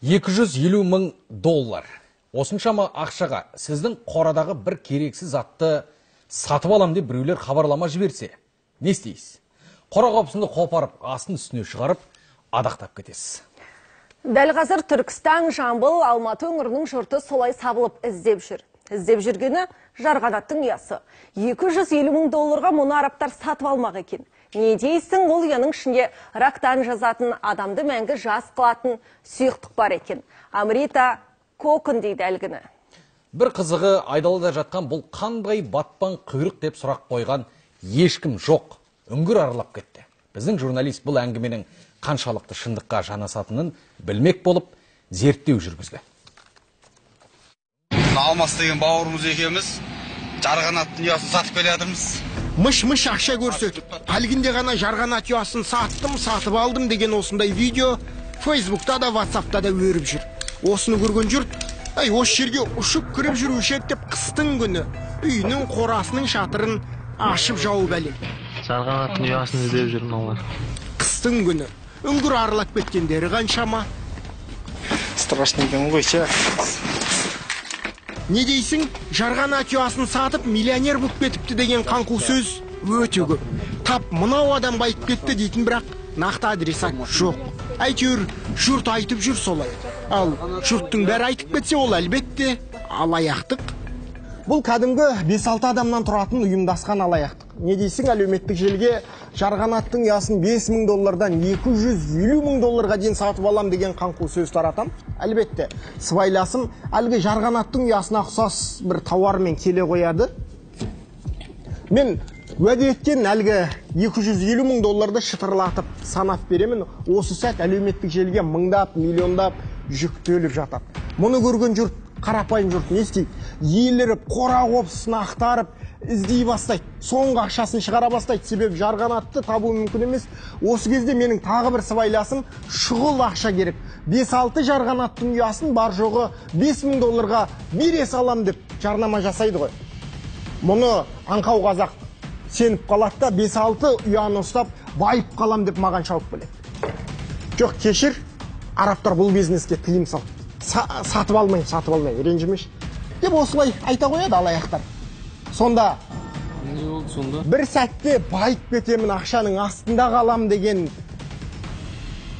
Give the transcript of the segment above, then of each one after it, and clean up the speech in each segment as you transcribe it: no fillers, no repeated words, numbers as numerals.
250 мың доллар. Осыншама ақшаға сіздің қорадағы бір керексіз затты сатып алам деп біреулер хабарлама жіберсе, не істейсіз? Қора қопсыны қопарып, астын үстіне шығарып, адақтап кетесіз. Дәл қазір Түркістан, Жамбыл, Алматы өңірінің жұрты солай сабылып іздеп жүр. Іздеп жүргені жарғанаттың ұясы. 250 мың долларға мұны арабтар сатып алмақ екен. Не дейсің, ол ұяның ішінде рактан жазатын, адамды мәңгі жас қылатын сұйықтық бар екен. Амрита кокон дейді әлгіні. Бір қызығы, айдалада жатқан бұл қандай батпан құйрық деп сұрақ қойған ешкім жоқ. Үңгір аралап кетті. Біздің журналист бұл әңгіменің қаншалықты шындыққа жанасатынын білмек болып зерттеу жүргізді. Алмас деген бауырымыз екеуміз жарғанаттың ұясын сатып келе жатырмыз. Мыш-мыш ақша көрсетіп, әлгінде ғана жарғанат ұясын саттым, сатып алдым деген осындай видео Фейсбукта да, Ватсапта да өріп жүр. Осыны көрген жұрт, әй, осы жерге ұшып кіріп жүруші еді деп қыстың күні үйінің қорасының шатырын ашып жауып әлек. Жарғанаттың ұясын іздеп жүр мыналар. Қыстың күні үңгір аралап кеткендері қаншама. Страшный екен ғой ше. Не дейсің, жарғанат ұясын сатып миллионер болып кетіпті деген қаңқу сөз өте көп. Тап мынау адам байып кетті дейтін, бірақ нақты адресат жоқ. Әйтеуір жұрт айтып жүр солай. Ал жұрттың бәрі айтып кетсе, ол әлбетте алаяқтық. Бұл кәдімгі 5-6 адамнан тұратын ұйымдасқан алаяқтық. Не дейсің, әлеуметтік желіге жарғанаттың ұясын 5 мың доллардан 250 мың долларға дейін сатып алам деген қаңқу сөз таратам. Әлбетте, сыбайласым әлгі жарғанаттың ұясына ұқсас бір тауармен келе қояды. Мен уәде еткен әлгі 250 мың долларды шытырлатып санап беремін. Осы сәт әлеуметтік желіге мыңдап, миллиондап жүктеліп жатады. Мұны көрген жұрт, қарапайым жұрт не істейді? Еліріп, қора қопсысын ақтарып, іздей бастайды. Соңғы ақшасын шығара бастайды. Себебі жарғанатты табу мүмкін емес. Осы кезде менің тағы бір сыбайласым шұғыл ақша керек. 5-6 жарғанаттың ұясын бар жоғы 5 мың долларға бере салам деп жарнама жасайды ғой. Мұны аңқау қазақ сеніп қалады да 5-6 ұяны ұстап байып қалам деп маған шауып келеді. Жоқ, кешір, арабтар бұл бизнеске тыйым салды. Сатып алмаймын, сатып алмаймын, ренжімеші деп осылай айта қояды алаяқтар. Сонда не болды сонда? Бір сәтте байып кетемін, ақшаның астында қалам деген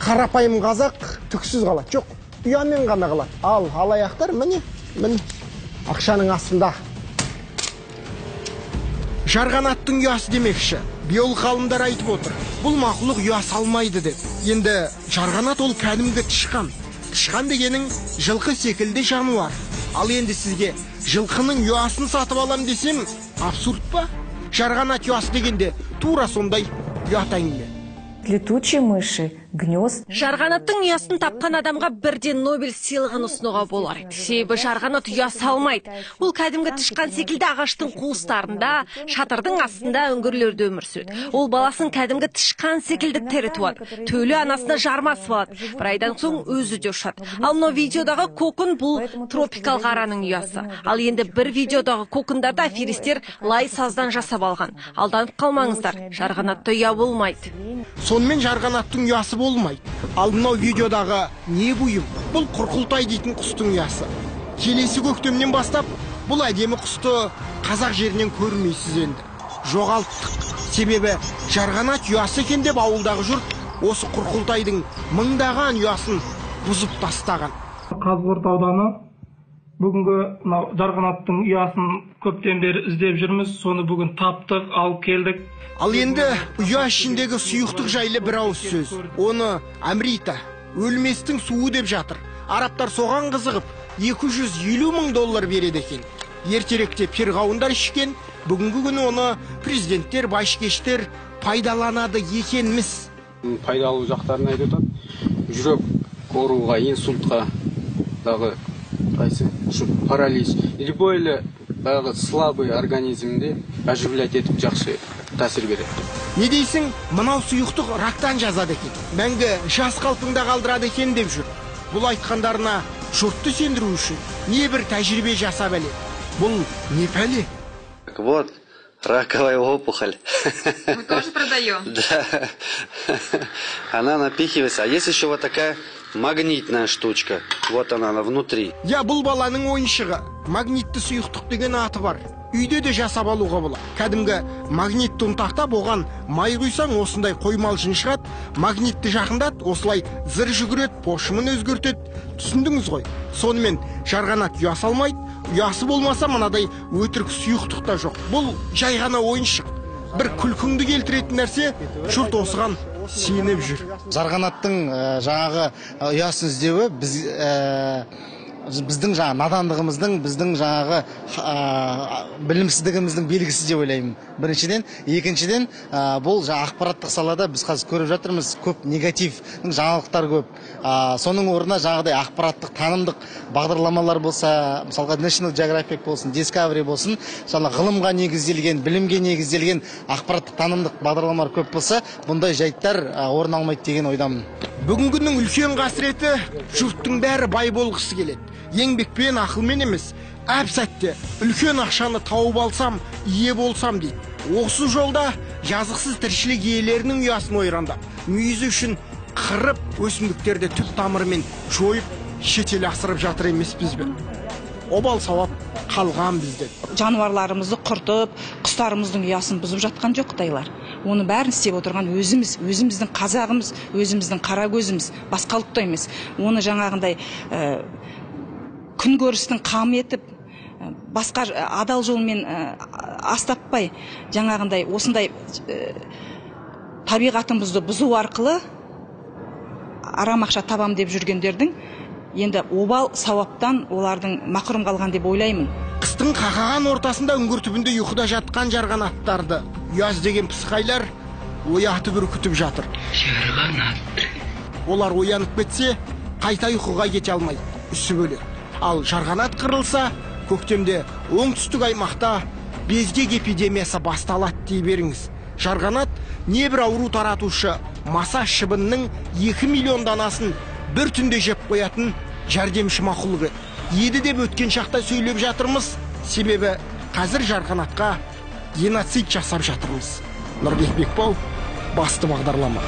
қарапайым қазақ түксіз қалады. Жоқ, ұямен ғана қалады. Ал алаяқтар міне, міне ақшаның астында. Жарғанаттың ұясы демекші, биолог ғалымдар айтып отыр. Бұл мақұлық ұя салмайды деп. Енді жарғанат ол кәдімгі тышқан. Тышқан дегенің жылқы секілді жануар. Ал енді сізге жылқының ұясын сатып алам десем, абсурд па? Жарғанат ұясы дегенде тура сондай ұят әңгіме. Летучие мыши, гнезд. Жарғанаттың ұясын тапқан адамға бірден Нобель сыйлығын ұсынуға болар еді. Себебі жарғанат ұя салмайды. Ол кәдімгі тышқан секілді ағаштың қуыстарында, шатырдың астында үңгірлерде өмір сүреді. Ол баласын кәдімгі тышқан секілді тірі туады. Төлі анасына жармасып алады. Бір айдан соң өзі де ұшады. Ал мынау видеодағы кокон бұл тропикалық араның ұясы. Ал енді бір видеодағы кокондарды аферистер лай саздан жасап алған. Алданып қалмаңыздар, жарғанатта ұя болмайды. Сонымен жарғанаттың ұясы болмайды. Ал мынау видеодағы не бұйым? Бұл құрқылтай дейтін құстың ұясы. Келесі көктемнен бастап бұл әдемі құсты қазақ жерінен көрмейсіз енді. Жоғалттық. Себебі жарғанат ұясы екен деп ауылдағы жұрт осы құрқылтайдың мыңдаған ұясын бұзып тастаған. Қазығұрт ауданы бүгінгі мынау жарғанаттың ұясын көптен бері іздеп жүрміз. Соны бүгін таптық, алып келдік. Ал енді ұя ішіндегі сұйықтық жайлы бір ауыз сөз. Оны Амрита, өлместің суы деп жатыр. Арабтар соған қызығып 250 мың доллар береді екен. Ертеректе перғауындар ішкен, бүгінгі күні оны президенттер, байшкештер пайдаланады екенміз. Пайдалы жақтарын айтып отырады. Жүрек ауруға, инсультқа, дағы қайсы, ушу паралич, любой эле баягы слабый организмди оживлять етіп жақсы таасир берет. Не дейсің, мынау сұйықтық рактан жазады екен. Мәңгі жас қалпыңда қалдырады екен деп жүр. Бұл айтқандарына жұртты сендіру үшін не бір тәжірибе жасап әлек. Бұл не пәле? Вот раковая опухоль. Мы тоже продаем. Да. Она напихивается. А есть еще вот такая Магнитная штучка. Вот она внутри. Я бұл баланың ойыншығы. Магнитті сұйықтық деген аты бар. Үйде де жасап алуға болады. Кәдімгі магнитті ұнтақтап, оған май құйсаң, осындай қоймалжың шығады. Магнитті жақындат, осылай зыр жүгіреді, пошымын өзгертеді. Түсіндіңіз ғой. Сонымен жарғанат ұя салмайды. Ұясы болмаса мынадай өтірік сұйықтық та жоқ. Бұл жай ғана ойыншық. Бір күлкіңді келтіретін нәрсе, жұрт осыған сеніп жүр. Жарғанаттың жаңағы ұясын іздеуі біздің жаңа надандығымыздың, біздің жаңағы білімсіздігіміздің белгісі деп ойлаймын. Біріншіден, екіншіден, бұл жаңа ақпараттық салада біз қазір көріп жатырмыз, көп негатив жаңалықтар көп. Соның орнына жаңағыдай ақпараттық, танымдық бағдарламалар болса, мысалға National Geographic болсын, Discovery болсын, жаңа ғылымға негізделген, білімге негізделген ақпараттық, танымдық бағдарламалар көп болса, бұндай жайттар орын алмайды деген ойдамын. Бүгінгінің үлкен қасіреті, жұрттың бәрі бай болғысы келеді. Еңбекпен, ақылмен емес, әп сәтте үлкен ақшаны тауып алсам, ие болсам дейді. Осы жолда жазықсыз тіршілік иелерінің ұясын ойрандап, мүйізі үшін қырып, өсімдіктерді түп тамырымен жойып, шетел асырып жатыр емеспіз бе? Обал сауап қалған бізден. Жануарларымызды құртып, құстарымыздың ұясын бұзып жатқан жоқ қытайлар. Оны бәрін істеп отырған өзіміз, өзіміздің қазағымыз, өзіміздің қара көзіміз, басқа ұлт та емес. Оны жаңағындай күнкөрістің қамы етіп, басқа адал жолмен астаппай, жаңағындай осындай табиғатымызды бұзу арқылы арам ақша табам деп жүргендердің енді обал сауаптан олардың мақұрым қалған деп ойлаймын. Қыстың қақаған ортасында үңгір түбінде ұйқыда жатқан жарғанаттарды ұя іздеген пысықайлар оятып үркітіп жатыр. Жарғанат. Олар оянып кетсе, қайта ұйқыға кете алмайды, үсіп өледі. Ал жарғанат қырылса, көктемде оңтүстік аймақта безгек эпидемиясы басталады дей беріңіз. Жарғанат небір ауру таратушы маса шыбынның 2 миллион данасын бір түнде жеп қоятын жәрдемші мақұлық еді. Еді деп өткен шақта сөйлеп жатырмыз, себебі қазір жарғанатқа геноцид жасап жатырмыз. Нұрбек Бекбау, басты бағдарлама.